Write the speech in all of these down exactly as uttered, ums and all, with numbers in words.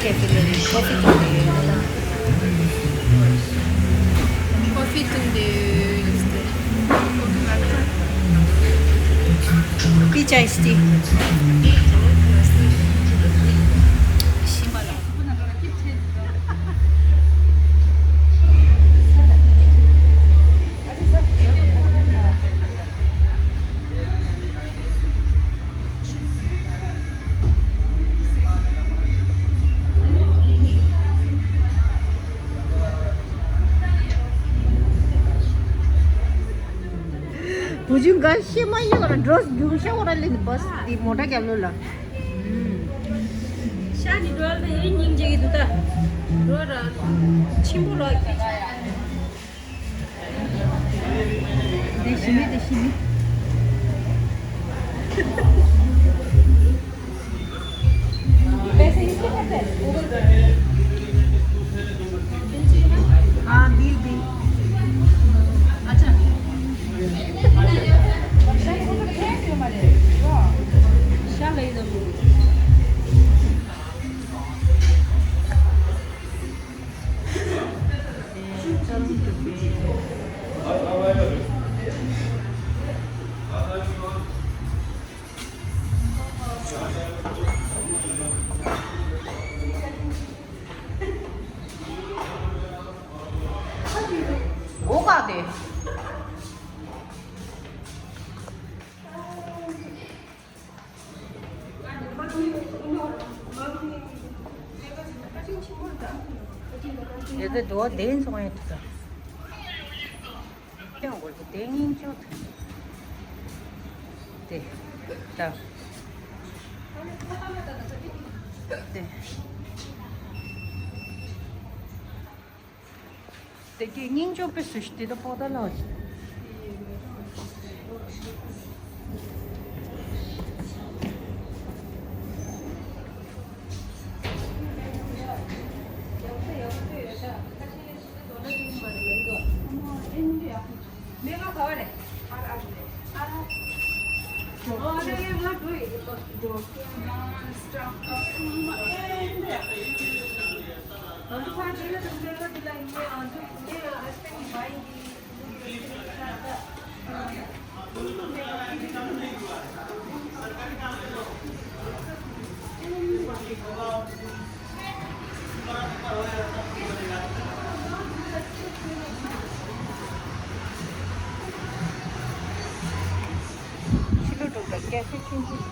Cafe ལ་ཀོ་ཕི་འཐུང་གི་ཡོད། ཀོ་ཕི་འཐུང་གི་ཡོད། Peach iced tea. བུ་ཆུང་འགའ་ཤེས་མ་ཡོད་ལ་འགྲོ་རྒྱུག་ཤ་བོ་ར་ལེན་བས་འདི་མོ་ཊ་རྒྱབ་ལོ་ལ། ཤ་ནི་འགྲོ་ལ་ཡིན་སྙིང་རྗེ་གི་འདུག་ད། འགྲོ་ར་ཆེན་པོ་ལ། དེ་ཤི་མི་དེ་ཤི་མི། पैसे इसके करते हैं? हाँ, बिल, बिल। अच्छा। शाह ले दो। དེ་གི་རྡོ་བ་དེ་ཚོ་ཡང་ཐུག་ཀྱང་དགོས་ཀྱི་དེ་སྙིང་ཆུང་ཐུག་དེ་ད་དེ། དེ་གི་སྙིང་ཆོག་པའི་སུ་ཞིག་དེ་ད་ཕོག་ད་ལ། ཕྱི་ལོགས་འགྲོ་དང་ཀེ་ཧྥེ་ཆུང་ཆུང་།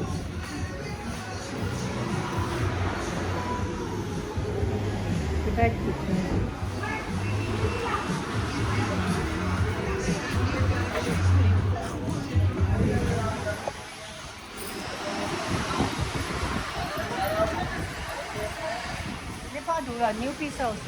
ཁྱི་ཕྲུག་ཆུང་ཆུང་། ནེ་པཱལ་འགྲོ་ལ་new pizza house.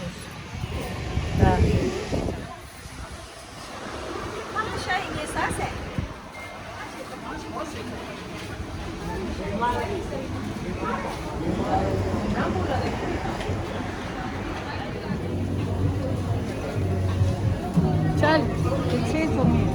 चल, पीछे घूमिए।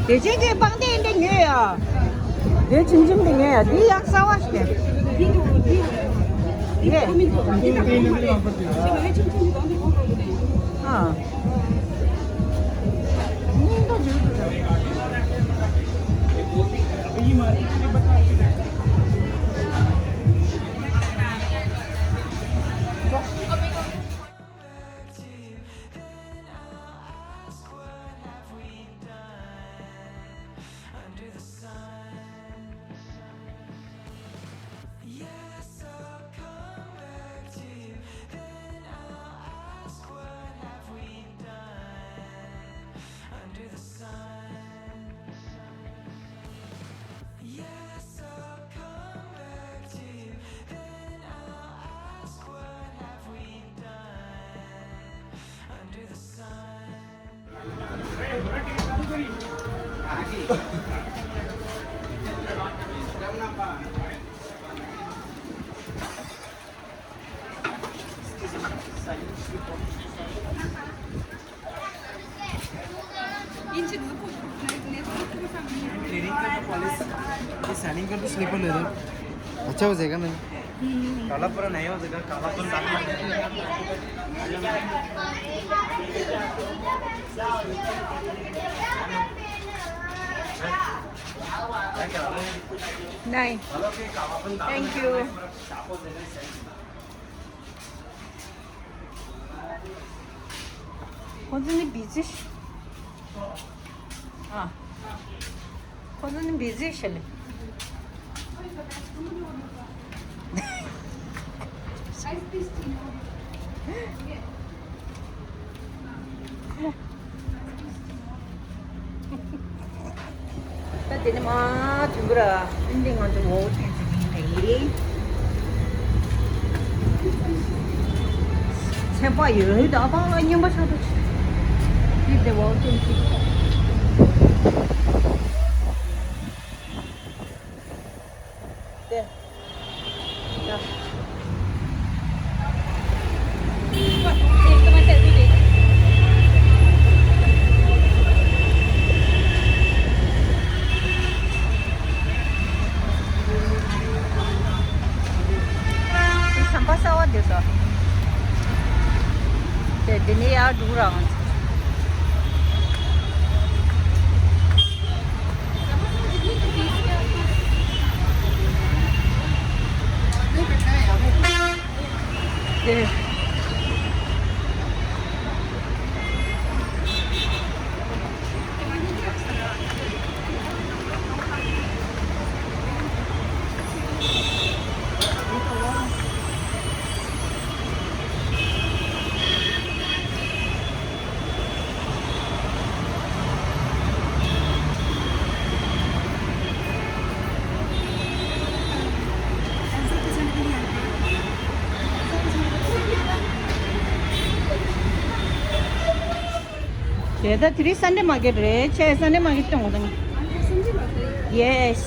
དེ་ཅན་གྱི་པང་གདན་འདི་ཉོས་ཡ། དེ་ཆུང་ཆུང་འདི་ཉོས་ཡ། འདི་ཡག་ས་བ་ཞིག་རེད། ཡེ། ཨ། སྙིང་པོ་འཇུ་ཐུབ་ད། ये साइनिंग कर दो, स्लीपर ले दो। अच्छा हो जाएगा ना? काला पूरा नहीं हो जाएगा, काला पूरा। नहीं। Thank you. ཁོ་ཚོ་ནི་བི་ཛི། ཨ། ཁོ་ཚོ་ནི་བི་ཛི་ཤ་ལེ། ད་དེ་ནི་མ་དུམ་བུ་ར་ཨིན་དེ་ང་ཚོ་ཝོག་ཐེངས་ཟིན་ཡིན་ནའི། ཚན་པ་ཡོད་ད་པང་ལ་རྔན་པ་ཆགས་ཏོ་ཆེ། དེ་དེ་ཝོག་ཐེངས་ཟིན། དེ། ཟམ་པ་གསར་བ་འདི་ཚོ། དེ་འདི་ནས་ཡར་འགྲོ་རང་། དེ་ད་དེ་རིང་སན་ཌེ་མར་ཀེཊ་རེད། ཆེ་སན་ཌེ་མར་ཀེཊ་སྟོན་དགོས་དང་། Yes.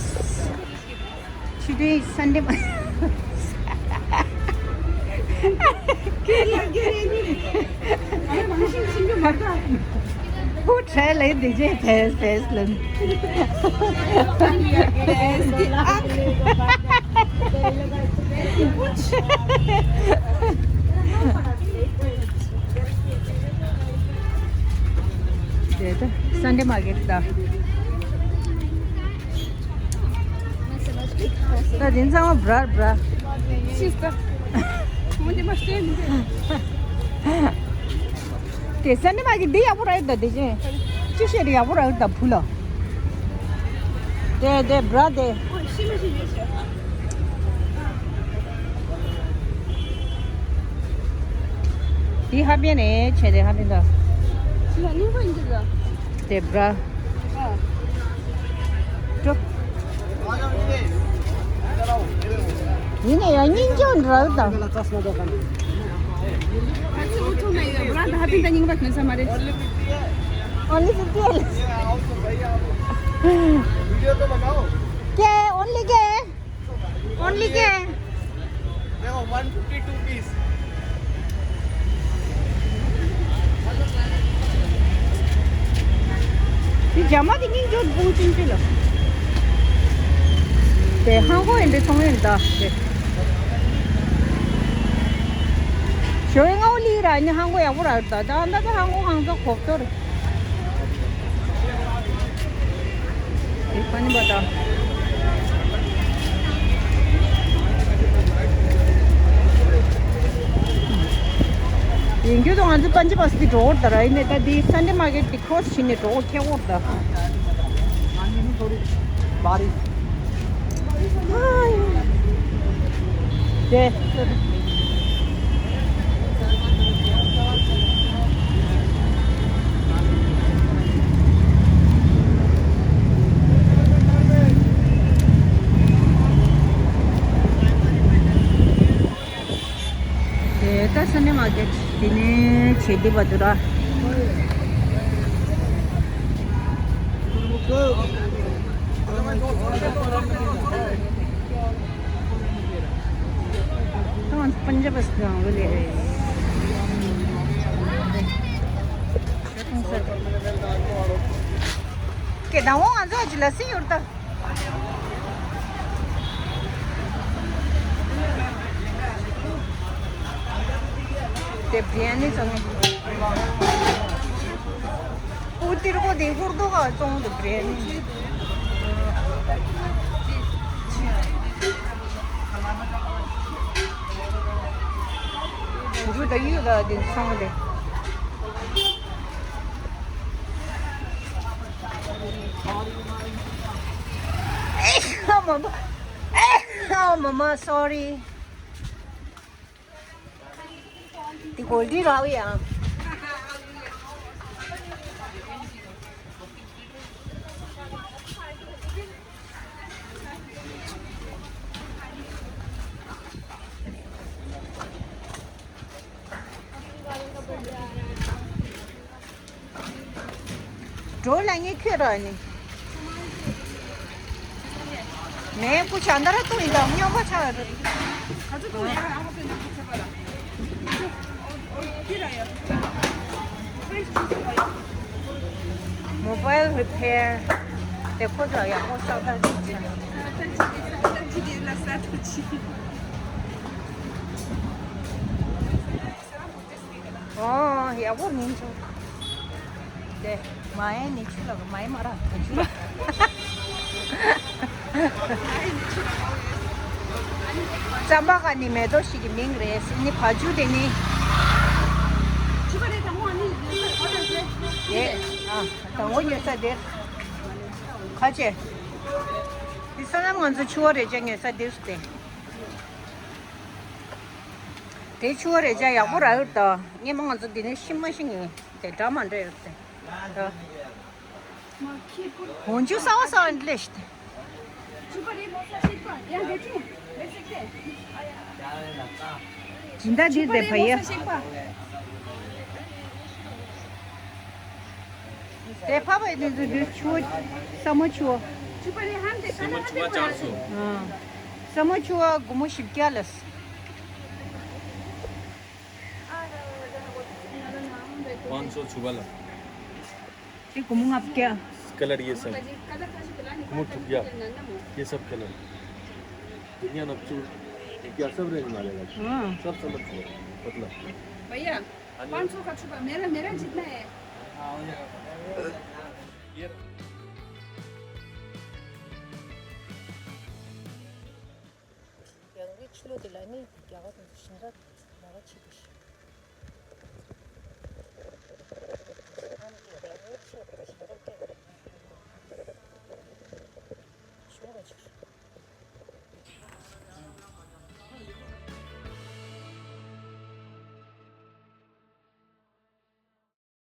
Today is Sunday. Who try like D J Fest Fest lan? དེ་ད་སན་ཌེ་མར་ཀེཊ་ད། ད་དེ་ཚང་མ་བྲ་བྲ། Sister. དེ་སན་ཌེ་མར་ཀེཊ་འདི་ཡག་པོ་རག་ཡོད་ད། དེ་ཅན་ཅི་བཤད་དེ་ཡག་པོ་རག་ཡོད་ད་བུ་ལ། དེ་དེ་བྲ་དེ། འདི་ཧ་པན་རེད། བྱས་ཏེ་ཧ་པན་ད། དེ་བྲ། ཀྲོ། ཡིན་ནའི་ཡང་སྙིང་རྗེ་འདྲ་ད། Only fifty ཨ་ལེ། ཀེ། Only ཀེ། Only ཀེ། देखो, one fifty two piece. དེ་རྒྱ་མ་དེ་སྙིང་རྗེ་པོ་ཅིང་ཅི་ལ། དེ་ཧང་གོ་ཡིན་པའི་ཚོང་ཡིན་ད། དེ་ཞོ་ཡི་ང་འོ་ལི་ར་ནི་ཧང་གོ་ཡག་པོ་ར་ད། ད་ད་ད་ཧང་གོ་ཧང་གོ་གོབ་ཏོ་རེད། དེ་ཕ་ནི་བ་དང་། ཡིན་རྒྱུ་དང་ང་ཚོ་པན་ཇ་བ་སི་ཏི་འགྲོ་འོར་ད་ར། ཡིན་ནའི་ད་འདི་སན་ཌེ་མར་ཀེཊ་འདི་ཁོ་སི་ཕྱིན་ནས་འགྲོ་འོར་ཁེ་འོར་ད། དེ། དེ་ད་སན་ཌེ་མར་ཀེཊ་དེ་ནས་བྱེད་དུས་བ་དུ་ར། ད་ང་ཚོ་པན་ཇ་བ་སི་ཏི་ལ་འོ་ལེ་རེད། ཀེ་ད་འོ་ང་ཚོ་ཅི་ལ་སི་ཡོད་ད། དེ་བི་རི་ཡ་ནི་བཙོང་། ཨུ་ཏིར་ཀོ་དེ་ཧུར་དུ་ག་བཙོང་དུ་བི་རི་ཡ་ནི། ཧུར་དུ་ཡོད་ལ་དེ་བཙོང་དེ། ཨེ་ཨ་མ་མ། ཨེ་ཨ་མ་མ། སོ་རི། དེ་གོལ་ཌི་ར་བི་ཡ། འགྲོ་ལ་ངས་ཁྱོད་ར་ནི། མེ་ཀུ་ཆ་འདར་ཏུ་ཡིན་ད་སྨྱོན་པ་ཆ་ར། མོ་བའིལ་རི་པེར་དེ་ཁོ་ཚོ་ཡག་པོ་ས་ད་ཅིག་ཆ། ཨོ་ཡག་པོ་མིན་ཆོག་དེ་མ་ཡེ་ནི་ཆུ་ལ་མ་ཡེ་མ་ར་ཆུ་ལ། རྩམ་པ་ག་ནི་མེ་ཏོག་ཞིག་གི་མིང་རེད་ཟེར་ནི་བ་ཇུ་དེ་ནི། དེ་ཨ་དང་པོ་ཉོ་ས་དེར་ཁ་ཆེ། དེ་ས་ལམ་ང་ཚོ་ཆུ་བ་རེ་ཅག་ཉོ་ས་དེར་སྟེ། དེ་ཆུ་བ་རེ་ཅག་ཡག་པོ་རག་ཡོད་ད། སྔོན་མ་ང་ཚོ་འདི་ནས་ཤི་མ་ཤི་ངེས་དེ་འདྲ་མ་འདྲ་ཡོད་དེ། ད་འོན་ཆུ་ས་བ་ས་བ་འདི་ལས་ཤི་དེ། སྦྱིན་བདག་འདི་དེ་བ་ཡ། དེ་ཕ་བའི་དེ་ཚོ་དེ་ཆུ་བ་ས་མ་ཆུ་བ། ས་མ་ཆུ་བ་ཅར་སོ། ཨ། ས་མ་ཆུ་བ་སྒོར་མོ་བཞི་བརྒྱ་ལས། पाँच सौ छुआ ला। ये कुमुंग आपके? कलर ये सब। कुमुंग थुकिया। ये सब कलर। दुनिया नक्चू। क्या सब रेंज मारेगा? हाँ। सब समझ लो। मतलब। भैया, पाँच सौ का छुपा, मेरा, मेरा जितना है। ཡང་རི་ཆུ་ལོ་དེ་ལ་ནི་རྒྱ་གར་དང་ཞིང་ར་ར་བ་ཆེ་དུ་ཞིང་།